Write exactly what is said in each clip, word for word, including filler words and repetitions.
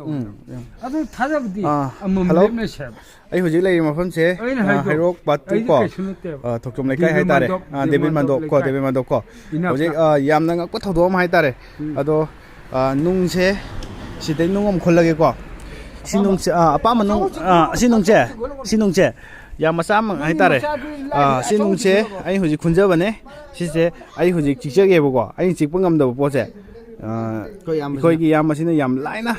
ꯎꯝ, ꯎꯝ꯫ ꯑꯗꯨ ꯊꯥꯖꯕꯗꯤ ꯑꯥ, ꯑꯃꯃꯝ hello꯫ ꯂꯦꯞꯅꯁꯦꯕ꯫ ꯑꯩ ꯍꯧꯖꯤꯛ ꯂꯩꯔꯤꯕ ꯃꯐꯝꯁꯦ, ꯑꯩꯅ ꯑꯥ, ꯍꯥꯏꯗꯣ ꯍꯩꯔꯣꯛ ꯕꯥꯇꯨ ꯑꯩꯗꯤ ꯀꯣ, ꯀꯩꯁꯨ ꯅꯠꯇꯦꯕ꯫ ꯑꯥ, ꯊꯣꯛꯆꯣꯝ ꯂꯩꯀꯥꯏ ꯗꯦꯕꯤꯠ ꯍꯥꯏꯇꯥꯔꯦ꯫ ꯃꯟꯗꯣꯞ, ꯑꯥ, ꯗꯦꯕꯤꯠ ꯗꯦꯕꯤꯠ ꯃꯟꯗꯣꯞ ꯃꯟꯗꯣꯞ ꯀꯣ, ꯂꯩꯀꯥꯏ꯫ ꯗꯦꯕꯤꯠ ꯃꯟꯗꯣꯞ ꯀꯣ꯫ ꯏꯅꯥꯛꯇ꯫ ꯍꯧꯖꯤꯛ, ꯑꯥ, ꯌꯥꯝꯅ ꯉꯛꯄ ꯊꯧꯗꯣꯛ ꯑꯃ ꯍꯥꯏꯇꯥꯔꯦ꯫ ꯎꯝ꯫ ꯑꯗꯣ, ꯑꯥ, ꯅꯨꯡꯁꯦ, ꯁꯤꯗꯩ ꯅꯨꯡ ꯑꯃ ꯈꯨꯜꯂꯒꯦꯀꯣ꯫ ꯁꯤ ꯅꯨꯡꯁꯦ, ꯑꯥ, ꯑꯄꯥꯝꯕ ꯅꯨꯡ, ꯑꯥ, ꯁꯤ ꯅꯨꯡꯁꯦ, ꯁꯤ ꯅꯨꯡꯁꯦ ꯌꯥꯝ ꯃꯆꯥ ꯑꯃ ꯍꯥꯏꯇꯥꯔꯦ꯫ ꯑꯥ, ꯁꯤ ꯅꯨꯡꯁꯦ ꯑꯩ ꯍꯧꯖꯤꯛ ꯈꯨꯟꯖꯕꯅꯦ꯫ ꯁꯤꯁꯦ ꯑꯩ ꯍꯧꯖꯤꯛ ꯆꯤꯛꯆꯒꯦꯕꯀꯣ꯫ ꯑꯩꯅ ꯆꯤꯛꯄ ꯉꯝꯗꯕ ꯄꯣꯠꯁꯦ, ꯑꯥ, ꯑꯩꯈꯣꯏ ꯏꯌꯥꯝꯕꯁꯤꯅ꯫ ꯑꯩꯈꯣꯏꯒꯤ ꯏꯌꯥꯝꯕꯁꯤꯅ ꯌꯥꯝ ꯂꯥꯏꯅ,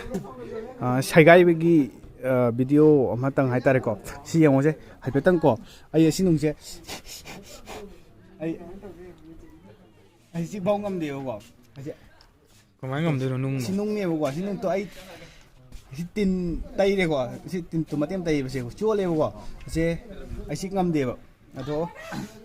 ꯑꯥ, ꯁꯥꯏꯒꯥꯏꯕꯒꯤ, ꯑꯥ, video ꯑꯃꯇꯪ ꯍꯥꯏꯇꯥꯔꯦꯀꯣ꯫ ꯁꯤ ꯌꯦꯡꯉꯨꯁꯦ ꯍꯥꯏꯐꯦꯠꯇꯪ ꯀꯣ꯫ ꯑꯩ ꯑꯁꯤ ꯅꯨꯡꯁꯦ, ꯑꯩ, ꯑꯩ ꯆꯤꯛ ꯐꯥꯎ ꯉꯝꯗꯦꯕꯀꯣ꯫ ꯑꯩꯁꯦ ꯀꯃꯥꯏꯅ ꯉꯝꯗꯣꯏꯅꯣ ꯅꯨꯡ? ꯁꯤ ꯅꯨꯡꯅꯦꯕꯀꯣ, ꯁꯤ ꯅꯨꯡꯗꯣ ꯑꯩ ꯁꯤ ꯇꯤꯟ ꯇꯩꯔꯦꯀꯣ, ꯁꯤ ꯇꯤꯟ ꯇꯨ ꯃꯇꯦꯝ ꯇꯩꯕꯁꯦ ꯆꯣꯠꯂꯦꯕꯀꯣ꯫ ꯑꯁꯤ ꯑꯩ ꯆꯤꯛ ꯉꯝꯗꯦꯕ꯫ ꯑꯗꯣ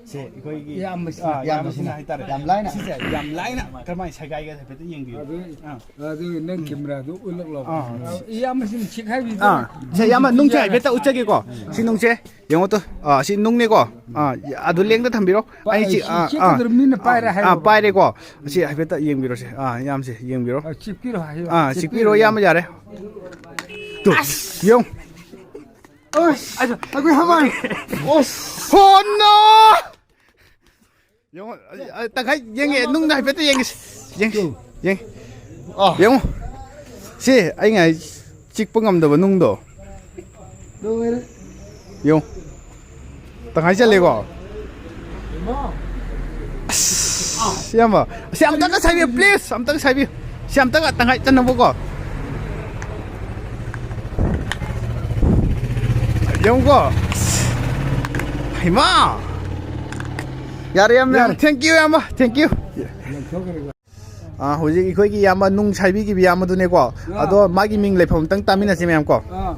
ꯁꯦ ꯑꯩꯈꯣꯏꯒꯤ, ꯏꯌꯥꯝꯕꯁꯤꯅ, ꯑꯥ, ꯏꯌꯥꯝꯕꯁꯤꯅ ꯍꯥꯏꯇꯥꯔꯦ꯫ ꯌꯥꯝ ꯂꯥꯏꯅ꯫ ꯁꯤꯁꯦ ꯌꯥꯝ ꯂꯥꯏꯅ ꯀꯔꯝꯍꯥꯏꯅ ꯁꯦꯒꯥꯏꯒꯦ ꯍꯥꯏꯐꯦꯠꯇ ꯌꯦꯡꯕꯤꯌꯨ꯫ ꯑꯗꯨ, ꯑꯥ꯫ ꯑꯗꯨ ꯅꯪ camera ꯗꯨ ꯎꯠꯂꯛꯂꯣ꯫ ꯑꯥ꯫ ꯏꯌꯥꯝꯕꯁꯤꯅ ꯆꯤꯛ ꯍꯥꯏꯕꯤꯗꯨ ꯑꯥ꯫ ꯁꯦ, ꯏꯌꯥꯝꯕ, ꯅꯨꯡꯁꯦ ꯍꯥꯏꯐꯦꯠꯇ ꯎꯠꯆꯒꯦꯀꯣ꯫ ꯁꯤ ꯅꯨꯡꯁꯦ ꯌꯦꯡꯉꯣ ꯇꯨ꯫ ꯑꯥ, ꯁꯤ ꯅꯨꯡꯅꯦꯀꯣ꯫ ꯑꯥ, ꯑꯗꯨ ꯂꯦꯡꯗ ꯊꯝꯕꯤꯔꯣ꯫ ꯑꯩ ꯁꯤ, ꯁꯤ ꯑꯥ, ꯆꯤꯛꯀꯗꯧꯔꯤꯕ ꯃꯤꯅ ꯄꯥꯏꯔꯦ ꯑꯥ, ꯍꯥꯏꯔꯣ꯫ ꯄꯥꯏꯔꯦꯀꯣ꯫ ꯁꯤ ꯍꯥꯏꯐꯦꯠꯇ ꯌꯦꯡꯕꯤꯔꯣꯁꯦ꯫ ꯑꯥ, ꯏꯌꯥꯝꯁꯦ ꯌꯦꯡꯕꯤꯔꯣ꯫ ꯑꯥ, ꯆꯤꯛꯄꯤꯔꯣ ꯍꯥꯏꯌꯣ꯫ ꯑꯥ, ꯆꯤꯛꯄꯤꯔꯣ, ꯏꯌꯥꯝꯕ, ꯌꯥꯔꯦ꯫ ꯇꯨ, ꯌꯦꯡꯉꯨ꯫ ꯑꯁ! ꯑꯩꯈꯣꯏ ꯍꯋꯥꯏ! ꯑꯁ! ꯍꯣꯟꯅꯣ! ꯌꯦꯡꯉꯣ, ꯑ, ꯑ, ꯇꯪꯈꯥꯏ ꯌꯦꯡꯒꯦ, ꯅꯨꯡꯗ ꯍꯥꯏꯐꯦꯠꯇ ꯌꯦꯡꯒꯦ꯫ ꯌꯦꯡꯒꯦ, ꯌꯦꯡꯒꯦ꯫ ꯑꯥ꯫ ꯌꯦꯡꯉꯣ꯫ ꯁꯤ ꯑꯩ ꯉꯥꯏ ꯆꯤꯛꯄ ꯉꯝꯗꯕ ꯅꯨꯡꯗꯣ꯫ ꯂꯣꯏꯔꯦ꯫ ꯌꯦꯡꯉꯣ꯫ ꯇꯪꯈꯥꯏ ꯆꯜꯂꯦꯀꯣ? ꯑꯁ, ꯏꯌꯥꯝꯕ꯫ ꯑꯁꯤ ꯑꯝꯇꯒ ꯁꯥꯏꯕꯤꯌꯨ, please꯫ ꯑꯝꯇꯒ ꯁꯥꯏꯕꯤꯌꯨ꯫ ꯁꯤ ꯑꯝꯇꯒ ꯇꯪꯈꯥꯏ ꯆꯟꯅꯕꯀꯣ꯫ ꯌꯦꯡꯉꯨꯀꯣ꯫ ꯍꯩꯃꯥ! ꯌꯥꯔꯦ, ꯏꯌꯥꯝꯕ, ꯌꯥꯝ ꯌꯥꯔꯦ꯫ Thank you, ꯏꯌꯥꯝꯕ꯫ Thank you꯫ ꯑꯥ, ꯍꯧꯖꯤꯛ ꯑꯩꯈꯣꯏꯒꯤ ꯏꯌꯥꯝꯕ ꯅꯨꯡ ꯁꯥꯏꯕꯤꯈꯤꯕ ꯏꯌꯥꯝꯕꯗꯨꯅꯦꯀꯣ꯫ ꯑꯥ꯫ ꯑꯗꯣ ꯃꯥꯒꯤ ꯃꯤꯡ ꯂꯩꯐꯝ ꯑꯝꯇꯪ ꯇꯥꯃꯤꯟꯅꯁꯤ ꯃꯌꯥꯝ ꯀꯣ꯫ ꯑꯥ꯫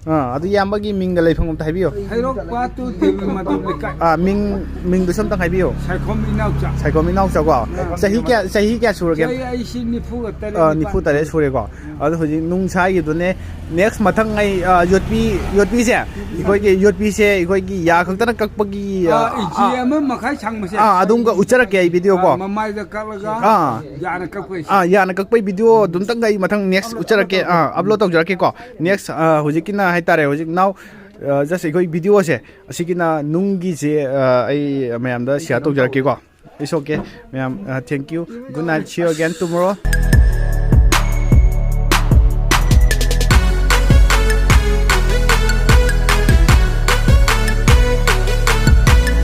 ꯑꯥ, ꯑꯗꯨ ꯏꯌꯥꯝꯕꯒꯤ ꯃꯤꯡꯒ ꯂꯩꯐꯝ ꯑꯝꯇ ꯍꯥꯏꯕꯤꯌꯨ꯫ ꯍꯩꯔꯣꯛ ꯄꯥꯠꯇꯨ ꯗꯦꯕꯤ ꯃꯥꯙꯕ ꯂꯩꯀꯥꯏ꯫ ꯑꯥ, ꯃꯤꯡ, ꯃꯤꯡꯗꯨꯁꯨ ꯑꯝꯇꯪ ꯍꯥꯏꯕꯤꯌꯨ꯫ ꯁꯥꯏꯈꯣꯝ ꯏꯅꯥꯎꯆꯥ꯫ ꯁꯥꯏꯈꯣꯝ ꯏꯅꯥꯎꯆꯥꯀꯣ꯫ ꯆꯍꯤ ꯀꯌꯥ, ꯆꯍꯤ ꯀꯌꯥ ꯁꯨꯔꯒꯦ? ꯆꯍꯤ ꯑꯩꯁꯤ ꯅꯤꯐꯨꯒ ꯇꯔꯦꯠ, ꯑꯥ, ꯅꯤꯄꯥꯜ꯫ ꯅꯤꯐꯨ ꯇꯔꯦꯠ ꯁꯨꯔꯦꯀꯣ꯫ ꯑꯗꯣ ꯍꯧꯖꯤꯛ ꯅꯨꯡ ꯁꯥꯏꯒꯤꯗꯨꯅꯦ꯫ Next ꯃꯊꯪ ꯑꯩ, ꯑꯥ, ꯌꯣꯠꯄꯤ, ꯌꯣꯠꯄꯤꯁꯦ, ꯑꯩꯈꯣꯏꯒꯤ ꯌꯣꯠꯄꯤꯁꯦ ꯑꯩꯈꯣꯏꯒꯤ ꯌꯥ ꯈꯛꯇꯅ ꯀꯛꯄꯒꯤ, ꯑꯥ, ꯑꯥ, ꯏꯟꯆꯤ ꯑꯃ ꯃꯈꯥꯏ ꯁꯥꯡꯕꯁꯦ꯫ ꯑꯥ, ꯑꯗꯨꯝꯒ ꯎꯠꯆꯔꯛꯀꯦ ꯑꯩ video ꯀꯣ꯫ ꯑꯥ, ꯃꯃꯥꯏꯗ ꯀꯛꯂꯒ ꯑꯥ꯫ ꯌꯥꯅ ꯀꯛꯄꯩꯁꯦ꯫ ꯑꯥ, ꯌꯥꯅ ꯀꯛꯄꯩ video ꯑꯗꯨꯝꯇꯪꯒ ꯑꯩ ꯃꯊꯪ next ꯎꯠꯆꯔꯛꯀꯦ, ꯑꯥ, upload ꯇꯧꯖꯔꯛꯀꯦꯀꯣ꯫ Next, ꯑꯥ, ꯍꯧꯖꯤꯛꯀꯤꯅ ꯍꯥꯏꯇꯥꯔꯦ, ꯍꯧꯖꯤꯛ now, ꯑꯥ, just ꯑꯩꯈꯣꯏ videoꯁꯦ ꯑꯁꯤꯒꯤꯅ ꯅꯨꯡꯒꯤꯁꯦ, ꯑꯥ, ꯑꯩ ꯃꯌꯥꯝꯗ share ꯇꯧꯖꯔꯛꯀꯦꯀꯣ꯫ It's okay, ꯃꯌꯥꯝ, ꯑꯥ, thank you, good night, see you again tomorrow꯫